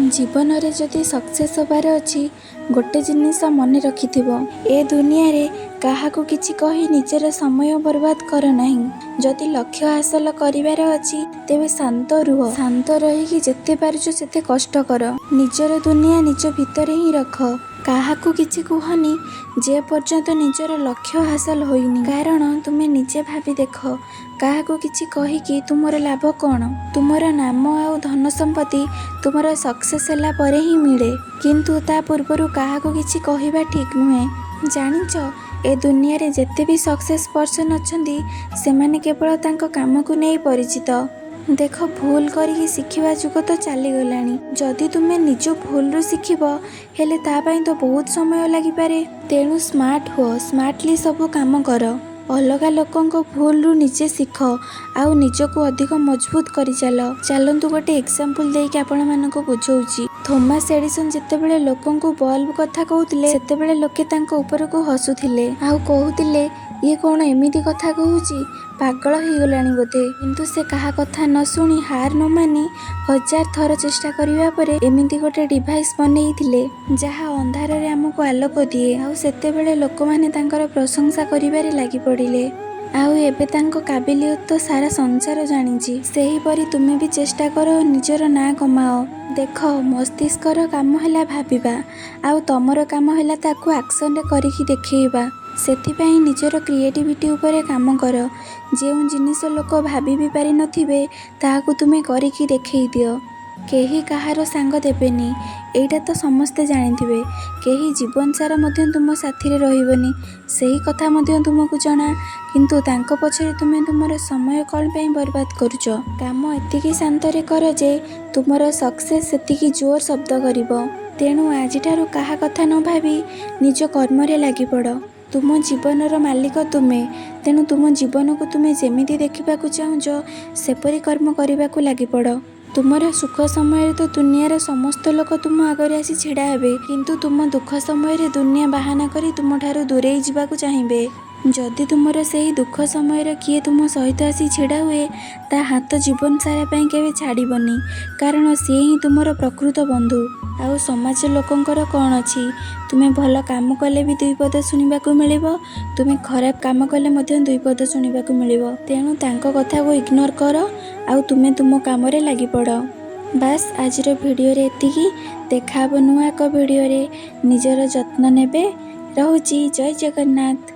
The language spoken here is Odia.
ଜୀବନରେ ଯଦି ସକ୍ସେସ୍ ହେବାର ଅଛି, ଗୋଟେ ଜିନିଷ ମନେ ରଖିଥିବ, ଏ ଦୁନିଆରେ କାହାକୁ କିଛି କହି ନିଜର ସମୟ ବର୍ବାଦ କର ନାହିଁ। ଯଦି ଲକ୍ଷ୍ୟ ହାସଲ କରିବାର ଅଛି, ତେବେ ଶାନ୍ତ ରୁହ। ଶାନ୍ତ ରହିକି ଯେତେ ପାରୁଛ ସେତେ କଷ୍ଟ କର। ନିଜର ଦୁନିଆ ନିଜ ଭିତରେ ହିଁ ରଖ। କାହାକୁ କିଛି କୁହନି ଯେ ପର୍ଯ୍ୟନ୍ତ ନିଜର ଲକ୍ଷ୍ୟ ହାସଲ ହୋଇନି। କାରଣ ତୁମେ ନିଜେ ଭାବି ଦେଖ, କାହାକୁ କିଛି କହିକି ତୁମର ଲାଭ କ'ଣ? ତୁମର ନାମ ଆଉ ଧନ ସମ୍ପତ୍ତି ତୁମର ସକ୍ସେସ୍ ହେଲା ପରେ ହିଁ ମିଳେ, କିନ୍ତୁ ତା ପୂର୍ବରୁ କାହାକୁ କିଛି କହିବା ଠିକ୍ ନୁହେଁ। ଜାଣିଛ, ଏ ଦୁନିଆରେ ଯେତେ ବି ସକ୍ସେସ୍ ପର୍ସନ୍ ଅଛନ୍ତି, ସେମାନେ କେବଳ ତାଙ୍କ କାମକୁ ନେଇ ପରିଚିତ। ଦେଖ, ଭୁଲ କରିକି ଶିଖିବା ଯୁଗ ତ ଚାଲିଗଲାଣି। ଯଦି ତୁମେ ନିଜ ଭୁଲରୁ ଶିଖିବ, ହେଲେ ତା ପାଇଁ ତ ବହୁତ ସମୟ ଲାଗିପାରେ। ତେଣୁ ସ୍ମାର୍ଟ ହୁଅ, ସ୍ମାର୍ଟଲି ସବୁ କାମ କର। ଅଲଗା ଲୋକଙ୍କ ଭୁଲରୁ ନିଜେ ଶିଖ ଆଉ ନିଜକୁ ଅଧିକ ମଜବୁତ କରିଚାଲ। ଚାଲନ୍ତୁ, ଗୋଟେ ଏକ୍ସାମ୍ପଲ ଦେଇକି ଆପଣମାନଙ୍କୁ ବୁଝଉଛି। ଥୋମାସ ଏଡିସନ୍ ଯେତେବେଳେ ଲୋକଙ୍କୁ ବଲ୍ବ କଥା କହୁଥିଲେ, ସେତେବେଳେ ଲୋକେ ତାଙ୍କ ଉପରକୁ ହସୁଥିଲେ ଆଉ କହୁଥିଲେ, "ଇଏ କ'ଣ ଏମିତି କଥା କହୁଛି? ପାଗଳ ହେଇଗଲାଣି ବୋଧେ।" କିନ୍ତୁ ସେ କାହା କଥା ନ ଶୁଣି, ହାର ନ ମାନି ହଜାର ଥର ଚେଷ୍ଟା କରିବା ପରେ ଏମିତି ଗୋଟେ ଡିଭାଇସ୍ ବନେଇଥିଲେ, ଯାହା ଅନ୍ଧାରରେ ଆମକୁ ଆଲୋକ ଦିଏ। ଆଉ ସେତେବେଳେ ଲୋକମାନେ ତାଙ୍କର ପ୍ରଶଂସା କରିବାରେ ଲାଗି ପଡ଼ିଲେ। ଆଉ ଏବେ ତାଙ୍କ କାବିଲିୟତ ତ ସାରା ସଂସାର ଜାଣିଛି। ସେହିପରି ତୁମେ ବି ଚେଷ୍ଟା କର ଓ ନିଜର ନାଁ କମାଅ। ଦେଖ, ମସ୍ତିଷ୍କର କାମ ହେଲା ଭାବିବା ଆଉ ତମର କାମ ହେଲା ତାକୁ ଆକ୍ସନରେ କରିକି ଦେଖେଇବା। ସେଥିପାଇଁ ନିଜର କ୍ରିଏଟିଭିଟି ଉପରେ କାମ କର। ଯେଉଁ ଜିନିଷ ଲୋକ ଭାବି ବି ପାରିନଥିବେ, ତାହାକୁ ତୁମେ କରିକି ଦେଖେଇ ଦିଅ। କେହି କାହାର ସାଙ୍ଗ ଦେବେନି, ଏଇଟା ତ ସମସ୍ତେ ଜାଣିଥିବେ। କେହି ଜୀବନ ସାରା ମଧ୍ୟ ତୁମ ସାଥିରେ ରହିବନି, ସେହି କଥା ମଧ୍ୟ ତୁମକୁ ଜଣା। କିନ୍ତୁ ତାଙ୍କ ପଛରେ ତୁମେ ତୁମର ସମୟ କ'ଣ ପାଇଁ ବର୍ବାଦ କରୁଛ? କାମ ଏତିକି ଶାନ୍ତରେ କର ଯେ ତୁମର ସକ୍ସେସ୍ ସେତିକି ଜୋର ଶବ୍ଦ କରିବ। ତେଣୁ ଆଜିଠାରୁ କାହା କଥା ନ ଭାବି ନିଜ କର୍ମରେ ଲାଗିପଡ଼। ତୁମ ଜୀବନର ମାଲିକ ତୁମେ। ତେଣୁ ତୁମ ଜୀବନକୁ ତୁମେ ଯେମିତି ଦେଖିବାକୁ ଚାହୁଁଛ, ସେପରି କର୍ମ କରିବାକୁ ଲାଗିପଡ଼। ତୁମର ସୁଖ ସମୟରେ ତ ଦୁନିଆର ସମସ୍ତ ଲୋକ ତୁମ ଆଗରେ ଆସି ଛିଡ଼ା ହେବେ, କିନ୍ତୁ ତୁମ ଦୁଃଖ ସମୟରେ ଦୁନିଆ ବାହାନା କରି ତୁମଠାରୁ ଦୂରେଇ ଯିବାକୁ ଚାହିଁବେ। ଯଦି ତୁମର ସେହି ଦୁଃଖ ସମୟରେ କିଏ ତୁମ ସହିତ ଆସି ଛିଡ଼ା ହୁଏ, ତା ହାତ ଜୀବନ ସାରା ପାଇଁ କେବେ ଛାଡ଼ିବନି, କାରଣ ସିଏ ହିଁ ତୁମର ପ୍ରକୃତ ବନ୍ଧୁ। ଆଉ ସମାଜ ଲୋକଙ୍କର କ'ଣ ଅଛି? ତୁମେ ଭଲ କାମ କଲେ ବି ଦୁଇ ପଦ ଶୁଣିବାକୁ ମିଳିବ, ତୁମେ ଖରାପ କାମ କଲେ ମଧ୍ୟ ଦୁଇ ପଦ ଶୁଣିବାକୁ ମିଳିବ। ତେଣୁ ତାଙ୍କ କଥାକୁ ଇଗ୍ନୋର କର ଆଉ ତୁମେ ତୁମ କାମରେ ଲାଗିପଡ଼। ବାସ୍, ଆଜିର ଭିଡ଼ିଓରେ ଏତିକି। ଦେଖା ହେବ ନୂଆ ଏକ ଭିଡ଼ିଓରେ। ନିଜର ଯତ୍ନ ନେବେ। ରହୁଛି, ଜୟ ଜଗନ୍ନାଥ।